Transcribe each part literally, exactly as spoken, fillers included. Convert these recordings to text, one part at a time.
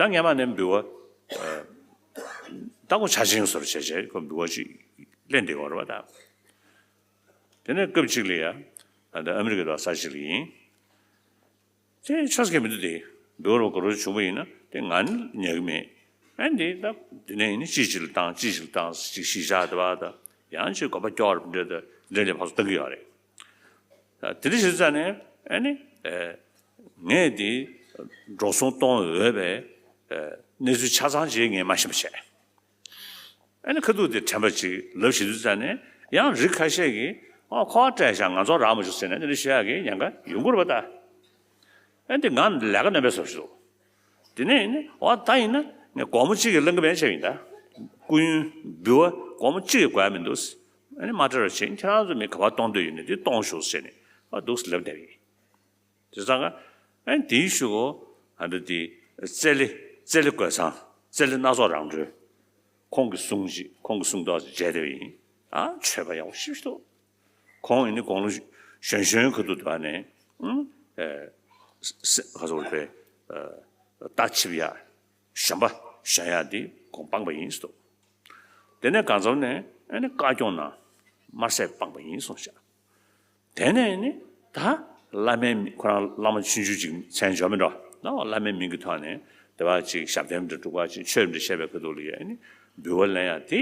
ད་སྔན་མ་ནས་འབུལ་བ་ད་ཁོ་ཆ་ཆེན་བཟོ་འདྲ་བྱས་བྱས་ཁོ་འབུལ་བ་ཅིག་ལེན་བསྡད་ཡོད་རེད་པ། ད་དེ་ནས་སྐབས་གཅིག་ལ་ཡ་ད་ཨ་མི་རི་ཀའི་རྡ་ས་ཞིག་ལ་ཡིན། དེ་ཆོས་སྐད་མི་འདུག་སྟེ། འབུལ་བ་ག་རེ་བྱུང་བ་ཡིན་ན་དེ་ང་ནི་ཉན་གི་མེད། ཨ་ནི་དེ་ད་དེ་ནས་ཡིན་ན་ཅི་ཞིག་ལ་བཏང་ཅི་ཞིག་ལ་བཏང་ཅིག་གཞིས་ཆགས་དེ་བ་ད་ཡང་ཅིག་དགོན་པ་སྐྱོར་འདྲ་ད་འདྲ་ལས་ཕར་ཚུར་བཏང་གི་ཡོད་རེད། ད་དེ་འདྲ་བྱེད་ཙང་ནས་ཨ་ནི་ངས་དེ་འགྲོ་སོང་གཏོང་འོས་པའི་གནས་ཚུལ་ཆ་ཚང་ཅིག་ངས་མ་ཤེས་པ་བྱས། ཨ་ནི་ཁ་ཐུག་དེ་དྲན་པ་ཅིག་ལབ་བཞིན་དུས་ཙ་ནས་ཡང་རིགས་ཁ་ཤས་ཀྱིས་ཨ་ཁོ་བ་སྤྲད་བཞག་ང་ཚོ་རག་མ་བྱུང་ཟེར་ནས་འདི་འདྲ་བཤད་ཡག་གི་ཉེན་ཁ་ཡོང་གི་རེད་པ་ད། ཨ་འདི་ང་ལས་ཀ་གནོན་པའི་བཟོ་ཞིག་འདུག་དེ་ནས་ནི་འོ་ད་ཡིན་ན་ངས་སྒོར་མོ་གཅིག་གི་གླེང་གི་མེད་བྱས་ཡིན་ད། སྐུ་ཡོན་འབུལ་བ་སྒོར་མོ་གཅིག་གི་དགོས་ཡ་མི་འདུག་ཨ་ནི་མ་སྤྲད་རོགས་བྱེད། ཁྱེད་རང་ཚོ་མི་ག་པར་གཏོང་འདོད་ཡོད་ནས་འདི་གཏོང་ཤོག་ཟེར་ནས་ཨ་འདུག་ལབ་བསྡད་ཡིན། དེ་ཙང་ཨ་ནི་དེའི་གཞུག་གུ་ཨ་འདྲ་དེ་རྩེ་ལེ་རྩེ་ལེ་རྒོད་ཚང་རྩེ་ལེ་སྣ་ཚོགས་རང་གྲོལ་ཁོང་གི་གསུང་ཅིག་ཁོང་གི་གསུང་ཐོག་ཅིག་མཇལ་བསྡད་པ་ཡིན། ཨ་ཆོས་པ་ཡག་པོ་ཞེ་པོ་ཞིག་འདུག་ཁོང་ཡིན་ནི་དགུང་ལོ་གཞོན་གཞོན་ཁ་ཐུག་འདུག་ཨ་ནི་ཨ་ས་ས་ག་ཚོད་རེད་པས། ཨ་རྟ་ཆིབས་ཡག་གཞོན་པ་གཞོན་ཡག་འདི་དགོངས་སྤངས་པ་ཡིན་ཟེར་འདུག་དེ་ནས་གང་འཚམ་ནས་ཨ་ནི་བཀའ་སྐྱོང་གནང་དམར་ཟས་སྤངས་པ་ཡིན་གསུངས་ཤག་དེ་ནས་ནི་ད་བླ་མའི་མི་ཁོ་རང་བླ་མ་ཆུང་ཆུང་ཅིག་མཚན་འབྱོར་མི་འགྲོ་ན་བླ་མའི་མིང་གི་ཐོག་ནས་དེ་བ་ཅིག་ཞབས་བརྟན་འདྲ་སྒྲུབ་པ་ཅིག་ཆོས་འདྲ་བཤད་པའི་ཁ་ཐུག་ལ་ཡ་ཨ་ནི་འབུལ་བ་ལེན་ཡག་དེ་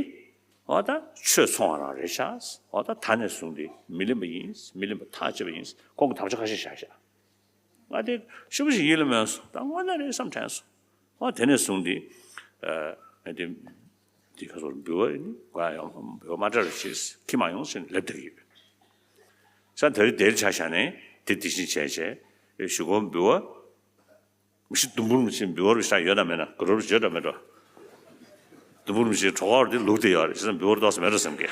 འོ་ད་ཆོས་ཚོང་བ་རང་རེད་ཤག་འོ་ད་ད་ནས་བཟུང་སྟེ་མི་ལེན་པ་ཡིན། མི་ལེན་པ་ཐག་བཅད་པ་ཡིན། ཁོང་གིས་དམ་བཅའ་ཁ་ཤས་བཞག་ཤག་ང་དེ་ཞེ་པོ་ཞིག་ཡིད་ལ་མོས་སོང་། ད་དངོས་གནས་རེད་བསམ་དྲན་སོང་། ཨོ་དེ་ནས་བཟུང་སྟེ་ཨ་དེ་དེ་ཁ་སོར་འབུལ་བ་ནི་ག་ཡང་འབུལ་བ་མ་སྤྲད་རོགས་བྱེད། ཁྱི་མ་ཡོང་ཟེར་ནས་ལབ་བསྡད་ཀྱི་ཡོད། ས་དེ་རིང་དེར་ཆ་བཞག་ནས་དེ་དེ་བཞིན་བྱས་བྱས་གཞུག་གུ་འབུལ་བ་མི་ཤི་དུམ་བུར་མི་ཤི་འབུལ་བ་རུ་ཤ་ཡོད་དམ་མེད་ན་ག་རུ་རུ་བརྗོད་དམ་མེད་འགྲོ། དུམ་བུར་མི་ཤི་གྲོགས་ཁོག་དེ་ལུག་དེ་ཡོད་རེད། བྱས་ཙང་འབུལ་བ་རུ་ཏོག་ཙམ་མེད་འགྲོ་བསམ་གི།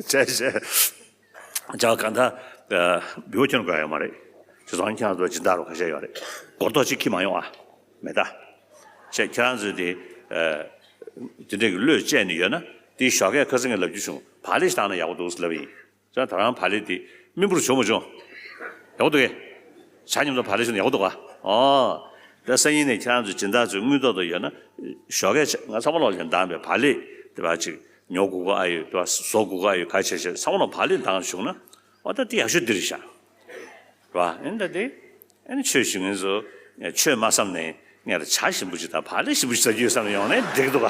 བྱས་བྱས། ཅག་གང་ལྟར་འབུལ་བ་ཁྱོན་དགོས་ཡོད་མ་རེད། བྱས་ཙང་ཁྱེད་རང་ཚོ་སྦྱིན་བདག་རོགས་ཁ་ཤས་ཡོད་རེད། སྒོར་རྡོག་གཅིག་ཁྱེར་མ་ཡོང་ཨ། མེད་ད། བྱས་ཁྱེད་རང་ཚོས་དེ་དེ་འདྲས་ཀྱི་བློས་བཅད་ནས་ཡོད་ན་དེའི་ཞོགས་ཀས་ཁ་སང་ངས་ལབ་རྒྱུ་བྱུང་། བག་ལེབ་ཞིག་བཏང་ན་ཡག་པོ་འདུག་ལབ་ཡིན། ཙང་ད་རང་བག་ལེབ་དེ་མི་འབོར་བྱུང་མ་བྱུང་། ཡག་པོ་འདུག་གས། ཇ་མཉམ་དུ་བག་ལེབ་ཞིག་ན་ཡག་པོ་འདུག་ག་ཨོ། ད་སང་ཉིན་ནས་ཁྱེད་རང་ཚོ་སྦྱིན་བདག་ཚོའི་དངུལ་ཐོག་ཏུ་ཡོད་ན། ཞོགས་ཀས་ང་ཚང་མ་ལོག་ལ་འདང་བའི་བག་ལེབ་དེ་བ་ཅིག་ཉོ་དགོས་ཀྱི་ཨ་ཡོད། དེ་བ་བཟོ་དགོས་ཀྱི་ཨ་ཡོད། ག་བྱས་བྱས་ཚང་མ་ལོག་བག་ལེབ་འདང་བྱུང་ན། ཨོ་ད་དེ་ཡག་ཤོས་འདི་རེད་ཤག་རེད་བ། ཨེ་ད་དེ་ཨེ་ནི་ཆོས་ཞུ་མཁན་ཚོ་ཆོས་མ་བསམ་ནས་ངས་ད་ཇ་ཞིམ་པོ་ཅིག་དང་བག་ལེབ་ཞིམ་པོ་ཅིག་ཟ་རྒྱུ་ཡོད་བསམ་ནས་ཡོང་ནས་འགྲིག་འདུག་ག་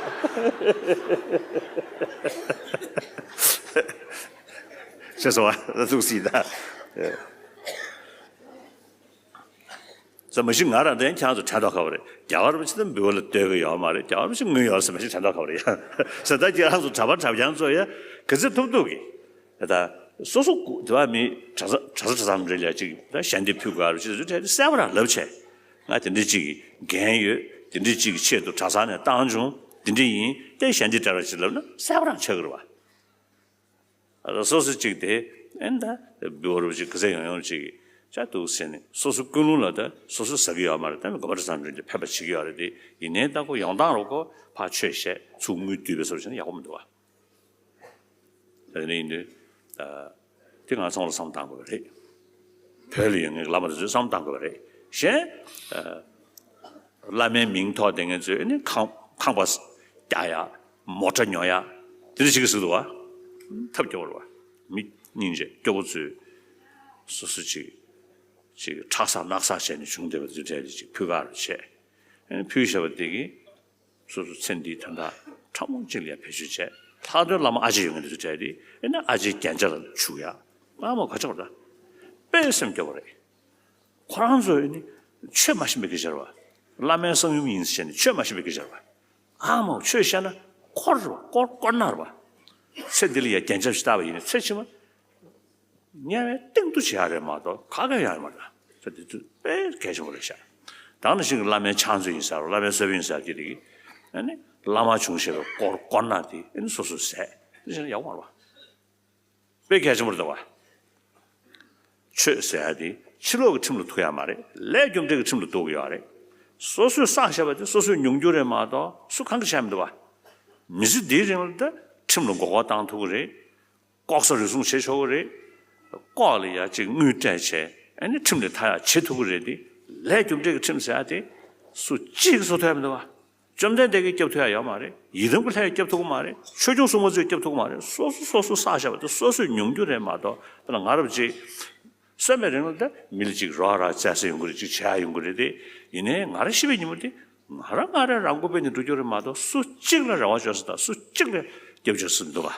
ཤེས་སོང་བ། ཐུགས་སྲིད་ད། ས་མ་གཞི་ང་རང་དེ་ཁྱེད་ཚོ་དྲན་ཐོག་ཁ་བ་རེད། རྒྱལ་བ་རིན་པོ་ཆེ་དང་འབུལ་བ་ལ་ལྟོས་ཀྱི་ཡོད་མ་རེད། རྒྱལ་བ་རིན་པོ་ཆེ་དངུལ་ཡོད་ས་མ་གཞི་དྲན་ཐོག་ཁ་བ་རེད་ཡ། ས་ད་ཁྱེད་རང་ཚོ་གྲྭ་པ་གྲྭ་རྐྱང་ཚོ་ཡ་ག་ཚོད་ཐུབ་ཐུབ་ཀྱི། ད་སོ་སོ་སྐུ་དེ་བ་མི་གྲྭ་ས་གྲྭ་ས་གྲྭ་ཚང་རེད་ལ་ཅིག་ད་ཞལ་འདེབས་ཕུལ་དགོས་རེད་ཅེས་ཚོ་གྲས་དེ་གསལ་པོ་རང་ལབ་བྱས། ང་དེ་འདྲ་ཅིག་གི་འགན་ཡོད། དེ་འདྲ་ཅིག་གི་ཆེད་དུ་གྲྭ་ཚང་ནས་བཏང་བྱུང་། དེ་འདྲ་ཡིན་ཏེ་ཞལ་འདེབས་སྤྲད་རོགས་ཅེས་ལབ་ན་གསལ་པོ་རང་ཆགས་ཀྱི་རེད་བ། སོ་སོ་གཅིག་དེ་ཨེ་ད་འབུལ་བ་རུ་གཅིག་ག་ཚད་ཡོང་ཡོང་གཅིག་ཅག་འདུག་ཟེར་ནས་སོ་སོ་ཀུན་སློང་ལ་ད་སོ་སོ་ཟ་གི་ཡོད་མ་རེད། ད་མི་དགོན་པ་གྲྭ་ཚང་འགྲོ་རྒྱུ་ཕན་པ་བྱེད་ཀྱི་ཡོད་རེད་དེ། ཡིན་ནའི་ད་ཁོ་ཡོང་སྟངས་རུ་ཁོ་ཕར་ཆོས་བཤད་ཚུར་དངུལ་བསྡུས་པའི་བཟོ་བྱས་ན་ཡག་པོ་མི་འདུག་བ། དེ་ནས་ཡིན་དུས་ད་དེ་ང་ཚང་ལ་བསམ་བཏང་དགོས་པ་རེད། བོད་ལ་ཡོད་མཁན་གྱི་བླ་མ་དེ་ཚོས་བསམ་བཏང་དགོས་པ་རེད། གཞན་བླ་མའི་མིང་ཐོགས་བསྡད་མཁན་ཚོས་ནི་ཁང་ཁང་པ་རྒྱག་ཡ། མོ་ཊ་ཉོ་ཡ། དེ་འདྲ་ཞིག་གི་ཟེར་འདུག་བ། ཐབས་སྐྱོ་བོ་རེད་བ། མི་སྙིང་རྗེ་སྐྱོ་བོ་ཚོས་སོ་སོ་ཅིག་ཅིག་ཁྲག་ཟག་རྣག་ཟག་བྱས་ནས་བྱུང་བསྡད་པ་དེ་ཚོ་གྲས་དེ་ཅིག་ཕུལ་ག་རུ་བྱས། ཕུལ་བཞག་པ་དེ་གིས་སོ་སོ་ཚེ་འདིའི་དོན་དག་ཕྲ་མོ་གཅིག་ལ་ཡང་བེད་སྤྱོད་བྱས། ལྷག་དོན་བླ་མ་ཨ་ཅེ་ཡོད་མཁན་དེ་ཚོ་གྲས་དེ་ཨེ་ན་ཨ་ཅེའི་རྒྱན་ཆ་ལ་བྱུག་ཡ། ཨ་མ་ག་ཆག་རེད། དཔེ་སེམས་སྐྱོ་བོ་རེད། ཁོ་རང་ཚོས་ནི་ཆོས་མ་ཤེས་པའི་སྐད་ཆ་རེད་བ། བླ་མའི་གསང་ཡུམ་ཡིན་ཟེར་ནས་ཆོས་མ་ཤེས་པའི་སྐད་ཆ་རེད་བ། ཨ་མ་ཆོས་བཤད་ན་དཀོར་རེད་བ། དཀོར་དཀོར་ནག་རེད་བ། ཚེ་འདི་ལ་ཡ་རྒྱན་ཆ་ཞིག་བཏགས་པ་ཡིན་ན་ཚེ་ཕྱི་མ་དམྱལ་བའི་གཏིང་དུ་བྱེད་ཡ་རེད་མ་གཏོགས་ག་གེ་ཡོད་མ་རེད། ཚེ་འདི་དུས་དཔེ་གལ་ཆེན་པོ་རེད་ཤག་ད་ནང་བཞིན་གྱི་བླ་མའི་ཕྱག་མཛོད་ཡིན་ཟེར་བ། བླ་མའི་གསོལ་དཔོན་ཡིན་ཟེར་བ་དེ་རིགས་ཨ་ནི་བླ་མ་བྱུང་ཞེས་པའི་དཀོར་དཀོར་ནག་དེ་ཨ་ནི་སོ་སོས་ཟས་དེ་བྱས་ན་ཡག་པོ་མ་རེད་བ། དཔེ་གལ་ཆེན་པོ་རེད་བ། ཆོས་ཟེར་ཡ་དེ་ཕྱི་ལོགས་ཀྱི་ཁྲིམས་ལ་ཐུག་ཡ་མ་རེད། ལས་རྒྱུ་འབྲས་ཀྱི་ཁྲིམས་ལ་ཐུག་གི་ཡོད་རེད། སོ་སོས་བསགས་བཞག་པ་དེ་སོ་སོས་མྱོང་རྒྱུ་རེད་མ་གཏོགས་སུ་གང་གིས་བྱས་མི་འདུག་བ། མི་ཚེ་འདིའི་རིང་ལ་ད་ཁྲིམས་ལ་མགོ་སྐོར་བཏང་ཐུབ་ཀྱི་རེད། ལྐོག་ཟ་རུལ་སུངས་བྱེད་ཆོག་གི་རེད། ལྐོག་ལ་ཡ་གཅིག་དངུལ་སྤྲད་བྱས་ཨ་ནི་ཁྲིམས་ལས་ཐར་ཡག་བྱེད་ཐུབ་ཀྱི་རེད་དེ། ལས་རྒྱུ་འབྲས་ཀྱི་ཁྲིམས་ཟེར་ཡག་དེ་སུ་གཅིག་གིས་བཟོ་ཐུབ་ཡག་མི་འདུག་བ། བཅོམ་ལྡན་འདས་ཀྱིས་སྐྱོབ་ཐུབ་ཡག་ཡོད་མ་རེད། ཡི་དམ་གྱི་ལྷས་སྐྱོབ་ཐུབ་ཀྱི་མ་རེད། ཆོས་སྐྱོང་སྲུང་མ་ཚོས་སྐྱོབ་ཐུབ་ཀྱི་མ་རེད། སོ་སོ་སོ་སོས་བསགས་བཞག་པ་དེ་སོ་སོས་མྱོང་རྒྱུ་རེད་མ་གཏོགས། དཔེར་ན་ང་རབས་ཅིག་གསོན་པའི་རིང་ལ་ད་མི་ལ་ཅིག་རོགས་རམ་བྱེད་ས་ཡོང་གི་རེད། ཅིག་བྱེད་ཡག་ཡོང་གི་རེད་དེ། ཡིན་ནའི་ང་རང་ཤི་བའི་ཉིན་མོ་དེ་ང་རང་ང་རང་རང་མགོ་སྦས་ནས་འགྲོ་རྒྱུ་རེད་མ་གཏོགས། སུ་གཅིག་ལ་རེ་བ་བཅོལ་ས་དང་སུ་གཅིག་ལ་སྐྱབས་བཅོལ་ས་མི་འདུག་ག།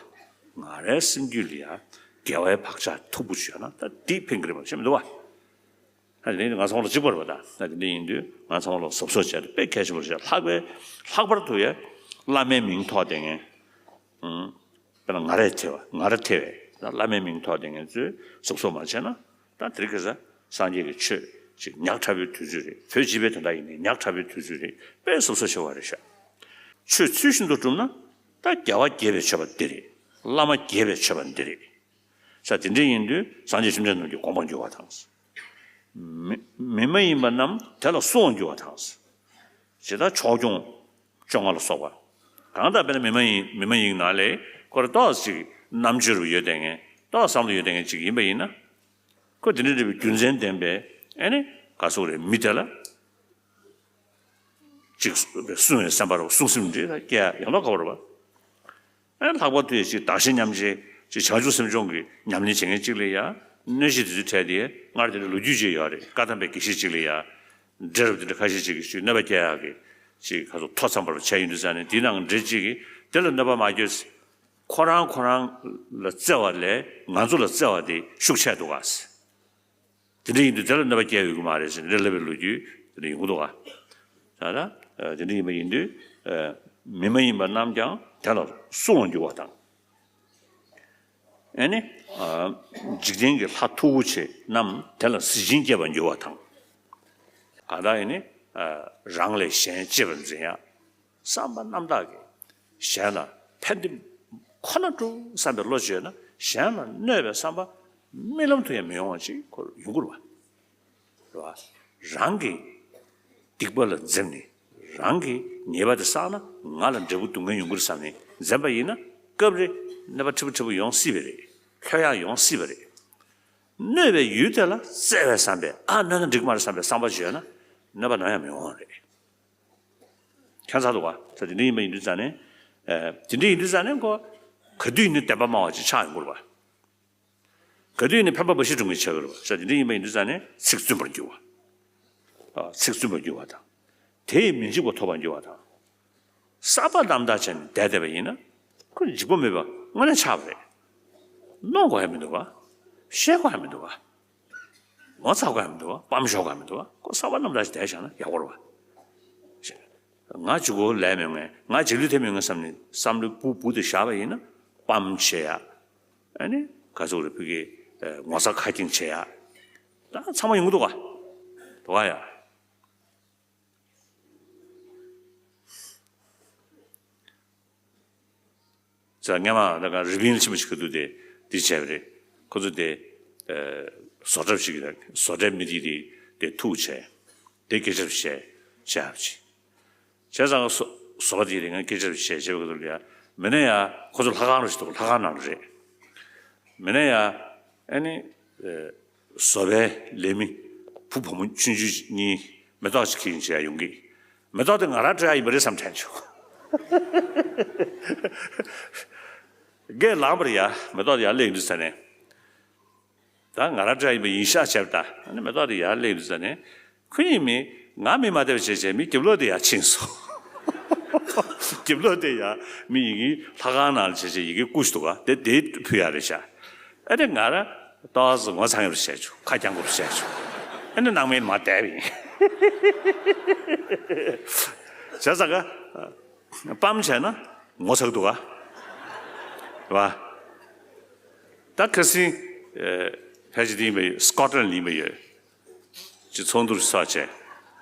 ང་རའི་སེམས་རྒྱུད་ལ་ཡ་དགེ་བའི་བག་ཆགས་མཐུག་པོ་ཅིག་ཡོད་ན་ད་འདི་ཕན་གྱི་རེད་པ། ཤེས་མི་འདུག་ག། ད་དེ་ནས་ང་ཚང་མ་ལ་གཅིག་པ་རེད་པ། ད་ད་དེ་འདྲ་ཡིན་དུས་ང་ཚང་མ་ལ་གཟབ་གཟབ་བྱས་ཏེ་དཔེ་གལ་ཆེན་པོ་རེད་ཤག། ལྷག་པའི་ལྷག་པར་དུ་ཡ་བླ་མའི་མིང་ཐོགས་བསྡད་མཁན། ཨང་། དཔེར་ན་ང་རས་ཐེ་བ་ང་ར་ཐེ་བས་ད་བླ་མའི་མིང་ཐོགས་བསྡད་མཁན་ཚོས་གཟབ་གཟབ་མ་བྱས་ན། ད་དེ་རིང་ཁ་སང་སངས་རྒྱས་ཀྱི་ཆོས་ཅིག་ཉག་ཕྲ་བོའི་དུས་ཚོད་རེད། བོད་སྤྱི་པའི་དོན་དག་ཡིན་ནའི་ཉག་ཕྲ་བོའི་དུས་ཚོད་རེད། དཔེ་གཟབ་གཟབ་བྱེད་དགོས་རེད་ཤག། ཆོས་ཚུལ་བཞིན་དུ་བསྒྲུབས་ན་ད་རྒྱལ་བ་དགྱེས་པའི་མཆོད་པ་འདི་རེད། བླ་མ་དགྱེས་པའི་མཆོད་པ་འདི་རེད། ས་དེ་འདྲ་ཡིན་དུས་སངས་རྒྱས་བཅོམ་ལྡན་འདས་རྣམས་ཀྱི་དགོངས་པར་འགྱུར་བ་དང་། མི་མི་མ་ཡིན་པ་རྣམས་དེ་ལ་སྲུང་བར་འགྱུར་བ་དང་། ཇི་ལྟར་ཕྱོགས་སྐྱོང་བཅོ་ལྔ་ལ་སོགས་པ། གང་ལྟར་དཔེར་ན་མི་མ་ཡིན་མི་མ་ཡིན་ནང་ལས་ཁོ་རང་ཏོག་ཙམ་ཅིག་རྣམ་དཔྱོད་རུ་ཡོད་བསྡད་མཁན་ཏོག་ཙམ་བསམ་བློ་ཡོད་བསྡད་མཁན་ཅིག་ཡིན་པ་ཡིན་ན། ཁོ་དེ་འདྲ་འདྲ་བའི་རྒྱུ་མཚན་ལྡན་པའི་ཨེ་ནི་ག་སོགས་རེད། མི་དེ་ལ་ཅིག་སྲུང་བའི་སེམས་པ་རུ་སྲུང་སེམས་འདྲ་སྐྱེ་ཡག་ཡོང་ད་ག་བ་རེད་པ། ཨེ་ལྷག་པར་དུ་ཡ་ཅིག་གདགས་གཞན་མཉམ་བརྗེ་ཅིག་བྱང་ཆུབ་སེམས་སྦྱོང་གི་ཉམས་ལེན་བྱེད་མཁན་ཅིག་ལ་ཡ་གནོད་བྱེད་དེ་ཚོའི་གྲས་དེ་སྔར་དེ་འདྲ་ལོ་རྒྱུས་ཅིག་ཡོད་རེད། བཀའ་གདམས་པའི་དགེ་བཤེས་ཅིག་ལ་ཡ་འདྲེ་རབ་དེ་འདྲ་ཁ་ཤས་ཅིག་གིས་ཅིག་གནོད་པ་སྐྱེལ་ཡག་གི་ཅིག་ག་ཚོད་ཐོ་འཚམ་པ་རུ་བྱས་ཡོང་དུས་ཙང་ནས། དེའི་ནང་འདྲེ་གཅིག་གིས་དེ་ལ་གནོད་པ་མ་བསྐྱལ། ཁོ་རང་ཁོ་རང་ལ་བརྩེ་བ་ལས་ང་ཚོ་ལ་བརྩེ་བ་དེ་ཤུགས་ཆེ་འདུག་ག། དེ་འདྲ་ཡིན་དུས་དེ་ལ་གནོད་པ་སྐྱེལ་འོས་ཀྱི་མ་རེད་ཟེར་ནས་ལབ་པའི་ལོ་རྒྱུས་དེ་འདྲ་ཡོང་གི་འདུག་ག། ད་ལྟ་དེ་འདྲ་ཡིན་པ་ཡིན་དུས་མི་མ་ཡིན་པ་རྣམས་ཀྱང་དེ་ལ་སྲུང་བར་འགྱུར་བ་དང་། ཨེ་ནི་འཇིག་རྟེན་གྱི་ལྷ་མཐུ་བོ་ཆེ་རྣམས་དེ་ལ་གཟི་བྱིན་སྐྱེད་པར་འགྱུར་བ་དང་། གང་ལྟར་ཨེ་ནི་རང་ལས་གཞན་གཅེས་པར་འཛིན་ཡག། བསམ་པ་རྣམ་དག་གིས་གཞན་ལ་ཕན་བདེ་ཁོ་ན་སྒྲུབ་བསམ་པའི་བློ་བཅོས་ན། གཞན་ལ་གནོད་པའི་བསམ་པ་རྨི་ལམ་དུ་ཡང་མི་ཡོང་བ་ཅིག་ཁོར་ཡོང་གི་རེད་པ། རེད་པ། རང་གི་སྡིག་པ་ལ་འཛེམ་ནས་རང་གི་ཉེས་པ་དེ་བསགས་ན་ང་ལ་འབྲས་བུ་སྡུག་བསྔལ་ཡོང་གི་རེད་བསམ་ནས་འཛེམ་པ་ཡིན་ན། སྐབས་རེ་གནོད་པ་ཕྲན་བུ་ཕྲན་བུ་ཡོང་སྲིད་པ་རེད། ལྷོད་ཡག་ཡོང་སྲིད་པ་རེད། གནོད་པའི་ཡུལ་དེ་ལ་བརྩེ་བའི་བསམ་པས། ཨ་གནོད་ན་འགྲིག་གི་མ་རེད་བསམ་པའི་བསམ་པ་བཅོས་ན་གནོད་པ་ནམ་ཡང་མི་ཡོང་བ་རེད། ཁྱད་མཚར་འདུག་ག། ད་དེ་འདྲ་ཡིན་པ་ཡིན་དུས་ཙང་ནས། ཨ་དེ་འདྲ་ཡིན་དུས་ཙང་ནས་ཁོ་ག་དུས་ཡིན་ནའི་བདེན་པ་སྨྲ་བ་ཅིག་ཆགས་ཡོང་གི་རེད་པ། ག་དུས་ཡིན་ནའི་ཕན་པ་འབའ་ཞིག་སྒྲུབ་མཁན་ཆགས་ཀྱི་རེད་པ། ད་དེ་འདྲ་ཡིན་པ་ཡིན་དུས་ཙང་ནས་ཚིག་བཙུན་པར་འགྱུར་བ། ཨ་ཚིག་བཙུན་པར་འགྱུར་བ་དང་། དེས་མི་འཇིགས་པ་ཐོབ་པར་འགྱུར་བ་དང་། བསམ་པ་རྣམ་དག་བྱས་ནས་བསྡད་བསྡད་པ་ཡིན་ན་ཁོ་འཇིགས་པ་མེད་པ་དངོས་གནས་ཆགས་པ་རེད། མནོ་དགོས་ཡ་མི་འདུག་ག། བཤད་དགོས་ཡ་མི་འདུག་ག། ངོ་ཚ་དགོས་ཡ་མི་འདུག་ག། སྤམ་ཤོར་དགོས་ཡ་མི་འདུག་ག། ཁོ་བསམ་པ་རྣམ་དག་བྱས་བསྡད་བཞག་ན་ཡག་པོ་རེད་པ། ང་གཅིག་པོ་ལས་མེད་ངེས། ང་རྗེས་ལུས་ཐེབས་མེད་ངེས་བསམ་ནས་བསམ་བློ་སྦུག་སྦུག་དེ་བཞག་པ་ཡིན་ན་སྤམ་བྱེད་ཡ། ཨ་ནི་ག་ཚོད་རེད། ཕ་གི་ཨ་ངོ་ཚ་ཁ་སྐྱེངས་བྱེད་ཡ། ད་ཚང་མ་ཡོང་གི་འདུག་ག། འདུག་ག་ཡ། ཙང་སྔོན་མ་ད་ག་རི་པིན་ཆེན་པོ་ཞིག་གི་འདུག་སྟེ། འདི་བྱས་པ་རེད། ཁོ་ཚོ་དེ་ཨ་བཟོ་གྲྭ་ཞིག་གི་བཟོ་གྲྭའི་མི་དེ་དེ་དེ་ཐུག་བྱས། དེ་སྐད་ཆ་བཤད་བྱས་པ་ཅིག། བྱས་ཙང་བཟོ་བཟོ་པ་དེ་དེ་ང་སྐད་ཆ་བཤད་བྱས་པ་གི་འདུག་ལ་ཡ། མིན་ན་ཡ་ཁོ་ཚོ་ལྷ་ཁང་རུ་ཞིག་འདུག་ལྷ་ཁང་ནང་ལ་རེད། མིན་ན་ཡ་ཨ་ནི་ཨ་བཟོ་པའི་ལས་མི་བུ་བུ་མོ་ཆུང་ཆུང་གཉིས་མེ་ཏོག་ཅིག་ཁྱེར་བྱས་ཡོང་གི། མེ་ཏོག་དེ་ང་རང་སྤྲད་ཡ་ཡིན་པ་རེད་བསམ་དྲན་བྱུང་། སྒེར་ལངས་པར་ཡ་མེ་ཏོག་དེ་ཡར་སླེབས་ཡོང་དུས་ཙ་ནས། ད་ང་རང་སྤྲད་ཡ་ཡིན་པ་ཡིན་ཤག་བྱས་པ་ད། ཨ་ནི་མེ་ཏོག་དེ་ཡར་སླེབས་ཡོང་དུས་ཙ་ནས། ཁོ་གཉིས་མི་ང་མི་མ་བདེ་བ་བྱས་བྱས་མི་རྒྱབ་ལོགས་དེ་ཡར་ཕྱིན་སོང་། རྒྱབ་ལོགས་དེ་ཡར་མི་ཡི་གེ་ལྷ་ཁང་ནང་ལ་བྱས་བྱས་ཡི་གེ་བརྐུས་འདུག་ག། དེ་དེ་ཕུལ་ཡ་རེད་ཤག། ཨ་ནི་ང་རང་ཏོག་ཙམ་ངོ་ཚ་མཁན་རུ་བྱས་བྱུང་། ཁ་རྐྱང་པོ་རུ་བྱས་བྱུང་། ཨ་ནི་སྣང་མེད་མར་བསྡད་པ་ཡིན། བྱས་ཙང་ག་སྤམ་བྱས་ན་ངོ་ཚ་གི་འདུག་ག། རེད་པ། ད་ཁ་སང་ཨ་ཕལ་ཆེར་དེ་ཡིན་པ་ཡོད། སི་ཀོ་ཊི་ལན་ལ་ཡིན་པ་ཡོད། ཅིག་ཚོགས་འདུ་རུ་ཚོགས་བྱས།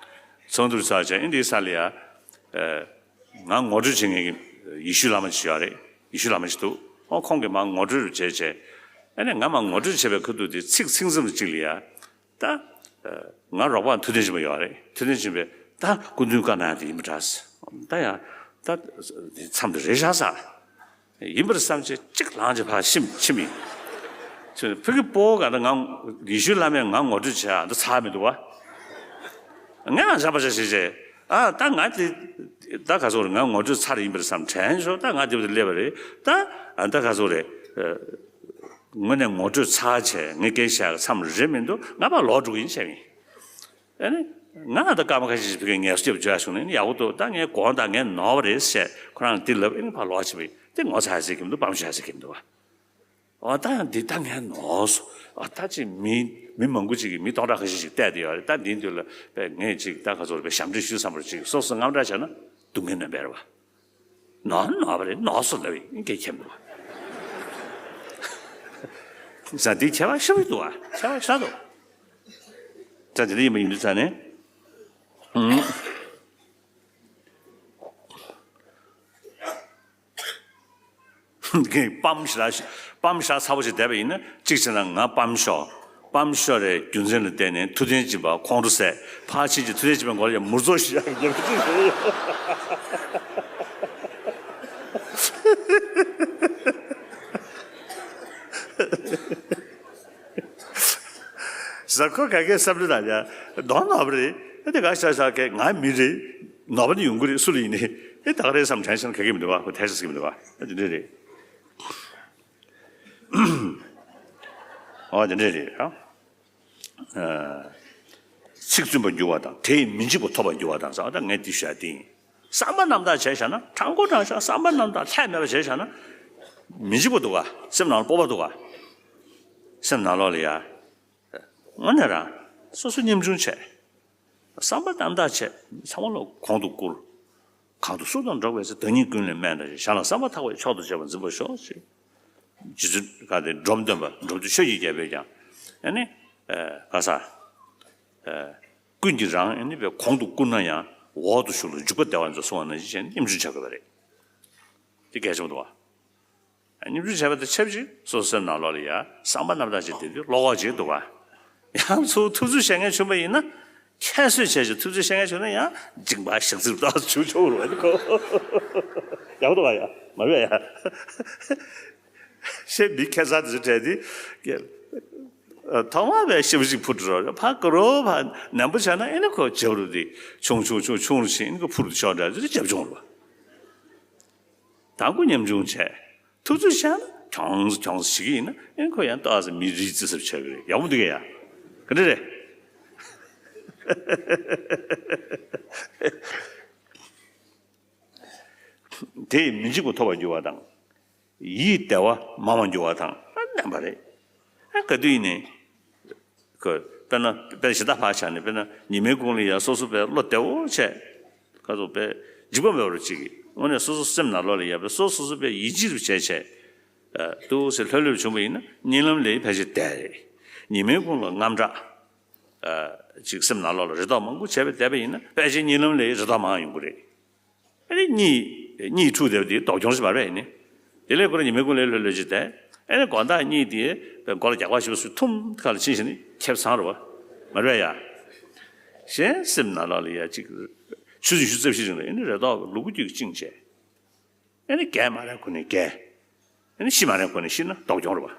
ཚོགས་འདུ་རུ་ཚོགས་བྱས། ཨིན་དེའི་ས་ལ་ཡ། ཨ་ང་ངོ་སྤྲོད་བྱེད་མཁན་གྱི་ཡེ་ཤུ་བླ་མ་ཅིག་ཡོད་རེད། ཡེ་ཤུ་བླ་མ་ཅིག་འདུག། ཨོ་ཁོང་གིས་མར་ངོ་སྤྲོད་རུ་བྱས་བྱས། ཨ་ནི་ང་མར་ངོ་སྤྲོད་བྱས་པའི་ཁ་ཐུག་དེ་ཚིག་ཚིག་མཚམས་གཅིག་ལ་ཡ། ད་ཨ་ང་རོགས་པ་ཐུབ་བསྟན་ཆེན་པོ་ཡོད་རེད། ཐུབ་བསྟན་ཆེན་པོས་ད་སྐུ་མདུན་བཀའ་གནང་ཡ་དེ་ཡིན་པ་འདྲ། ད་ཡ་ད་དེ་མཚམས་དེ་རེད་ཤག་ཟེར། ཡིན་པར་བསམ་བྱས་གཅིག་ལངས་བྱས་ཕར་ཕྱིན་ཕྱིན་ཡིན། ཁྱོད་ཕ་གི་སྤོ་ག་ད་ང་ཡེ་ཤུ་བླ་མས་ང་ངོ་སྤྲོད་བྱས་ཨ་འདི་ཚར་མི་འདུག་བ། ངས་ང་བྱམས་པ་བྱ་ཞིག་བྱས། ཨ་ད་ང་དེ་ད་ག་ཚོད་རེད། ང་ངོ་སྤྲོད་ཚར་ཡིན་པར་བསམ་དྲན་ཤོག་ད་ང་དེ་བར་དུ་སླེབས་པ་རེད། ད་ཨ་ད་ག་ཚོད་རེད། དངོས་གནས་ངོ་སྤྲོད་ཚར་བྱས་ངས་སྐད་བཤད་མཚམས་རེད་མི་འདུག་ང་ཕར་ལོག་འགྲོ་གི་ཡིན་བྱས་ཡིན། ཨ་ནི། ང་ད་སྐར་མ་ཁ་ཤས་ཤིག་ཕ་གིར་ངལ་གསོ་རྒྱབ་འཇོག་བྱུང་ནས་ཡག་པོ་འདུག་ད་ངས་དགོངས་དག་ངས་ནོར་བ་རེད་ཟེར་ཁོ་རང་ལ་འདི་ལབ། ཨ་ནི་ཕར་ལོག་བྱས་པ་ཡིན། དེ་ངོ་ཚ་ཟེར་གྱི་མི་འདུག་སྤང་བྱ་ཟེར་གྱི་མི་འདུག་བ། འོ་ད་ཡང་འདི་ད་ངས་ནོར་སོང་། འོ་ད་ཅིག་མི་མི་མང་པོ་ཅིག་གིས་མི་སྟོང་ཕྲག་ཁ་ཤས་ཤིག་བལྟས་བསྡད་ཡོད་རེད། ད་འདིའི་མདུན་ལ་པས་ངས་ཅིག་ད་ག་ཚོད་རེད་པས་ཞབས་འདྲེན་ཞུ་བསམ་པར་ཅིག་སོ་སོ་དངངས་སྐྲག་བྱས་ན་སྡུག་བསྔལ་ནོན་པ་རེད་བ། ནོར་ནོར་བ་རེད། ནོར་སོང་ལབ་ཡིན་སྐད་ཁྱེར་མི་འདུག་བ། ཟ་འདི་ཁྱད་པར་ཤོར་གྱི་འདུག་བ། ཁྱད་པར་ཤོར་འདུག་ད་དེ་འདྲ་ཡིན་པ་ཡིན་དུས་ཙང་ནས། ཨང་། སྤམ་ཞེ་དྲག་སྤམ་ཞེ་དྲག་ཚ་པོ་ཞིག་བསྡད་པ་ཡིན་ན་གཅིག་བྱས་ན་ང་སྤམ་ཤོར། སྤམ་ཤོར་རེད། རྒྱུ་མཚན་ལ་བརྟེན་ནས་ཐུབ་བསྟན་སྦྱིན་པ་ཁོང་ཁྲོ་ཟད། ཕར་ཕྱིན་གྱི་ཐུབ་བསྟན་སྦྱིན་པ་མགོ་ལ་ཡང་མུར་ཙོག་ཞིག་ཡག་གི་ཡོད་པ་ཅིག་རེད། ཟ་ཁོ་ག་གེ་བསམ་བློ་དང་ཡ་གདོང་ནོར་བ་རེད། ཨ་དེ་ག་ཤ་ཤ་གེ་ང་མི་རེད། ནོར་བ་ནི་ཡོང་གི་རེད། སུ་ལ་ཡིན་ནི་ཨེ་ད་ག་རེད་བསམ་དྲན་ཤེས་ན་ག་གེ་མི་འདུག་བ། ཁོ་ཐལ་ཤ་ཟ་གི་མི་འདུག་བ། ཨ་དེ་འདྲས་རེད། ཨོ་དེ་འདྲས་རེད་ཨ། ཚིག་བཙུན་པར་འགྱུར་བ་དང་དེ་ཡིས་མི་འཇིགས་པ་ཐོབ་པར་འགྱུར་བ་དང་ཟེར་བ་ད་ངས་འདི་ཞུ་ཡ་དེ་ཡིན། བསམ་པ་རྣམ་དག་བྱས་བཞག་ན་དྲང་པོ་དྲང་བཞག་བསམ་པ་རྣམ་དག་ལྷད་མེད་པ་བྱས་བཞག་ན། མི་འཇིགས་པ་འདུག་ག་བསམ་ནང་ལ་སྤོབས་པ་འདུག་ག་བསམ་ནང་ལོགས་ལ་ཡ། དངོས་གནས་རང་སོ་སོ་ཉམ་ཆུང་བྱས། བསམ་པ་རྣམ་དག་བྱས་ཚང་མ་ལ་གོང་དུ་བཀུར། གང་དུ་སུ་དང་འགྲོགས་པའི་ཚེ་བདག་ཉིད་ཀུན་ལས་དམན་དང་། གཞན་ལ་བསམ་པ་ཐག་པས་མཆོག་ཏུ་བྱེད་པར་འཛིན་པར་ཤོག་ཅེས། རྗེ་བཙུན་ག་དེ་འབྲོམ་སྟོན་པ་འབྲོམ་སྟོན་ཆོས་ཀྱི་རྒྱལ་པོས་ཀྱང་ཨ་ནི། ག་ས། ཀུན་གྱིས་རང་ཨ་ནི་བའི་གོང་དུ་བཀུར་ན་ཡང་འོག་ཏུ་ཞུགས་ལ་འཇུག་པ་བདེ་བ་ཡིན་ཚུལ་གསུངས་པ་ནང་བཞིན་བྱས་ནས་ཉམ་ཆུང་བྱ་དགོས་པ་རེད། དེ་གལ་ཆེན་པོ་འདུག་བ། ཉམ་ཆུང་བྱས་པ་དང་ཆབས་ཅིག་སོ་སོ་སེམས་ནང་ལོགས་ལ་ཡ་བསམ་པ་རྣམ་དག་ཅིག་བསྡད་དུས་བློ་ཁོག་ཅིག་འདུག་བ། ཡང་ཚུར་ཐུབ་ཚོད་བྱེད་མཁན་བྱུང་པ་ཡིན་ན། ཁྱད་གསོད་བྱས་ཤིང་ཐུབ་ཚོད་བྱེད་མཁན་བྱུང་ན་ཡང་འཇིགས་པ་ཞག་ཚིར་ཏོག་ཙམ་བྱུང་ཆོག་རུ་བ་ནི་ཁོ། ཡག་པོ་འདུག་བ་ཡ། མ་རེད་ཡ། ཤེས་མི་ཁྱད་མཚར་དེ་ཚོ་བྲལ་ཏེ། ཐོག་མར་བས་ཤེས་པ་ཅིག་ཕུ་དྲི་རོ། ཕ་ཀ་རོ་ཕ་ནན་པོ་བྱས་ན་ཨེ་ནི་ཁོ་བྱེད་རུ་དེ་ཆུང་ཆུང་ཆུང་ཆུང་རུ་ཕྱིན་ཨེ་ནི་ཁོ་ཕུ་རུ་དེ་ཤོར་འདྲ་ཟེར་རྒྱབ་ཆུང་རུ། དང་པོ་ཉམ་ཆུང་བྱས། ཐུབ་ཚོད་བྱས་ན་གྱོང་གྱོང་ཞིག་ཡིན་ན་ཨེ་ནི་ཁོ་ཡང་ཏོག་ཙམ་མི་རིགས་རྩི་སར་ཆགས་ཀྱི་རེད། ཡག་པོ་འདུག་གས་ཡ། ག་འདྲ་རེད། དེ་ཡིས་མི་འཇིགས་པ་ཐོབ་པར་འགྱུར་བ་དང་། ཡིད་བདེ་བ་མང་བར་འགྱུར་བ་དང་། ཨ་བདེན་པ་རེད། ཨ་ག་དུས་ཡིན་ནའི། ཁོ་དཔེར་ན་དཔེར་ན་གཞི་བདག་ཕར་བཞག་ནས་དཔེར་ན་ཉི་མའི་གུང་ལ་ཡ་སོ་སོ་དཔེ་བློ་བདེ་བོ་བྱས། ཁ་ཚོ་དཔེ་འཇིགས་པ་མེད་པར་ཅིག་གི་དངོས་གནས་སོ་སོ་སེམས་ནང་ལོགས་ལ་ཡ་དཔེ་སོ་སོ་སོ་དཔེ་ཡིད་ཆེས་རུ་བྱས་བྱས། ཏུ་ཟེར་ལྷོད་ལྷོད་བྱུང་བ་ཡིན་ན་གཉིད་ལམ་ལས་ཕལ་ཆེར་བདེ་རེད། ཉི་མའི་གུང་ལ་དངངས་སྐྲག་ཅིག་སེམས་ནང་ལོགས་ལ་རེ་དོགས་མང་པོ་བྱས་པས་བསྡད་པ་ཡིན་ན་ཕལ་ཆེར་གཉིད་ལམ་ལས་རེ་དོགས་མང་ཡོང་གི་རེད། ཨ་ནི་གཉིད་གཉིད་འཁྲུགས་བསྡད་པ་དེ་ལྡོག་གྱོང་ཞིག་མ་རེད་ཡིན་ནི། དེ་ལས་ཁོ་རང་ཉི་མའི་གུང་ལས་ལྷོད་ལྷོད་ཅིག་བསྡད། ཨ་ནི་དགོང་དག་གཉིད་དེ་མགོ་ལ་རྒྱག་པ་ཞིག་སུ་ཐུམ་ཁ་ལ་ཕྱིན་བཞིན་ནི་ཁེབས་ཚང་རུ་བ། མ་རེད་ཡ། གཞན་སེམས་ནང་ལོགས་ལ་ཡ་ཅིག་ཆུ་ཚོད་ཉི་ཤུ་རྩ་བཞི་རིང་ལ་ཨ་ནི་རེ་དོགས་ལུ་གུ་རྒྱུད་ཀྱིས་བཅིངས་བྱས། ཨ་ནི་རྒས་མ་རེད་ཁོ་ནི་རྒས། ཨ་ནི་ཤི་མ་རེད་ཁོ་ནི་ཤི་ན་ལྡོག་གྱོང་རེད་བ།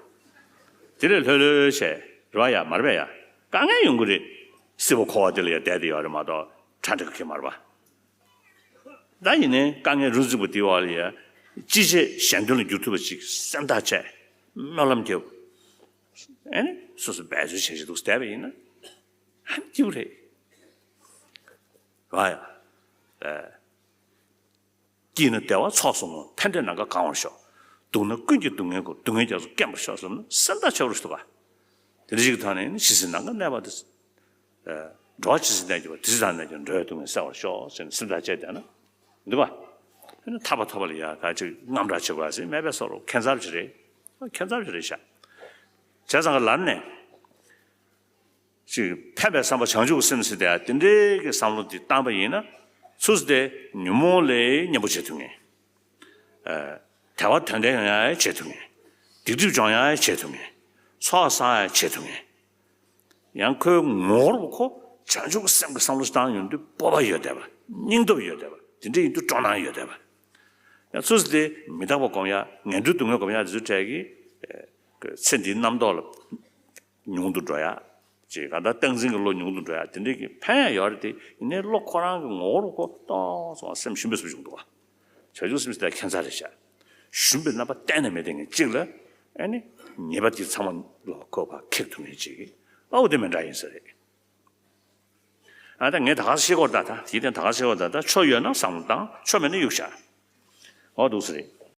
དེ་ལས་ལྷོད་ལྷོད་བྱས་རེད་བ་ཡ། མ་རེད་པས་ཡ། དཀའ་ངལ་ཡོང་གི་རེད། སྲིད་པ་འཁོར་བ་དེ་ལ་ཡ་བསྡད་དེ་ཡོད་རེད་མ་གཏོགས་ཁྲ་འགྲིག་གི་མ་རེད་བ། ད་ཡིན་ནའི་དཀའ་ངལ་རུ་འཛིགས་པ་དེའི་འོག་ལ་ཡ། ཅི་བྱེད་གཞན་དོན་ལ་བསྒྱུར་ཐུབ་པ་ཅིག་སེམས་ཐག་བཅད། སྨོན་ལམ་རྒྱབ། ཨ་ནི་སོ་སོ་འབད་རྩོལ་བྱེད་བཞིན་འདུག་བསྡད་པ་ཡིན་ན། ཨ་ནི་སྐྱིད་པོ་རེད། རེད་བ་ཡ། ཨ། སྐྱིད་ན་བདེ་བ་ཚོགས་སུ་བསྔོ། ཕན་བདེས་ནམ་མཁའ་གང་བར་ཤོག་སྡུག་ན་ཀུན་གྱི་སྡུག་བསྔལ་སྒོམ། སྡུག་བསྔལ་རྒྱ་མཚོ་སྐེམ་པར་ཤོག་བསམ་ན་སེམས་ཐག་ཆོད་པོ་ཞིག་འདུག་ག་དེ་འདྲ་ཞིག་གི་ཐོག་ནས་ནི་ཇི་སྲིད་ནམ་མཁའ་གནས་པ་དེ། འགྲོ་བ་ཇི་སྲིད་གནས་གྱུར་པ། དེ་སྲིད་ཐ་མལ་གྱི་འགྲོ་བའི་སྡུག་བསྔལ་སེལ་བར་ཤོག་ཟེར་ནས་སེམས་ཐག་བཅད་བསྡད་ན། འདུག་ག་དེ་ནི་ཐར་པ་ཐོབ་པ་ལ་ཡ་ག་ཅིག་དངངས་སྐྲག་བྱེད་དགོས་ཟེར་མེད་པའི་བཟོ་འདྲ་ཁྱད་མཚར་ཅིག་རེད། ཁྱད་མཚར་ཅིག་རེད་ཤག་བྱས་ཙང་ག་ལར་ནས། ཅིག་ཕན་པའི་བསམ་པ་བྱང་ཆུབ་ཀྱི་སེམས་ཟེར་དེ་དེ་འདྲའི་གི་བསམ་བློ་འདི་བཏང་པ་ཡིན་ན། ཚུར་ཟེར་དེ་ཉོན་མོངས་ལས་མཉམ་པོ་བྱེད་ཐུབ་ངེས། ཨ། དལ་བ་དལ་བ་ཡོང་ཡ་བྱེད་ཐུབ་ངེས། སྡིག་སྒྲིབ་སྦྱོང་ཡ་བྱེད་ཐུབ་ངེས། ཚོགས་བསགས་ཡ་བྱེད་ཐུབ་ངེས། ཡང་ཁོའི་ངོ་བོར་ཁོ་བྱང་ཆུབ་ཀྱི་སེམས་ཀྱི་བསམ་བློ་ཞིག་བཏང་ཡོང་དུས་སྤོབས་པ་ཡོད་བསྡད་པ། སྙིང་སྟོབས་ཡོད་བསྡད་པ། དེ་འདྲ་ཡིན་དུས་སྤྲོ་སྣང་ཡོད་བསྡད་པ། སུ་ཟེར་དེ་མི་རྟག་པ་སྒོམ་ཡ། ངན་འགྲོའི་སྡུག་བསྔལ་སྒོམ་ཡ་དེ་ཚོའི་གྲས་ཀྱི་ཚེ་འདིའི་རྣམ་རྟོག་ལ་ཉུང་དུ་འགྲོ་ཡ། ཅེས་གང་ལྟར་སྟངས་འཛིན་གྱི་བློ་ཉུང་དུ་འགྲོ་ཡ་དེ་འདྲའི་གི་ཕན་ཡ་ཡོད་རེད་དེ། ཡིན་ནའི་བློ་ཁོ་རང་གི་ངོ་བོར་ཁོ་ཏོག་ཙམ་སེམས་ཞུམ་པའི་བཟོ་བྱུང་འདུག་བ། བྱང་ཆུབ་སེམས་དེ་ཁྱད་མཚར་རེད་ཤག་ཞུམ་པའི་རྣམ་པ་གཏན་ནས་མེད་དེ་ངས་གཅིག་ལ་ཨ་ནི་ཉེས་པ་དེ་ཚང་མ་ལ་ཁོ་ཕར་ཁེགས་ཐུབ་མཁན་ཅིག་གི་ཨའོ་དེ་མི་འདྲ་ཡིན་ས་རེད། ཨ་ད་ངས་ད་ག་ཤེས་སྐོར་ད་ད་དེའི་སྟེང་ད་ག་ཤེས་སྐོར་ད་ད་ཆོ་ཡོད་ན་བསམ་བློ་བཏང་། ཆོ་མེད་ན་གཡུག་བཞག་ཨོ་འདུག་ས་རེད།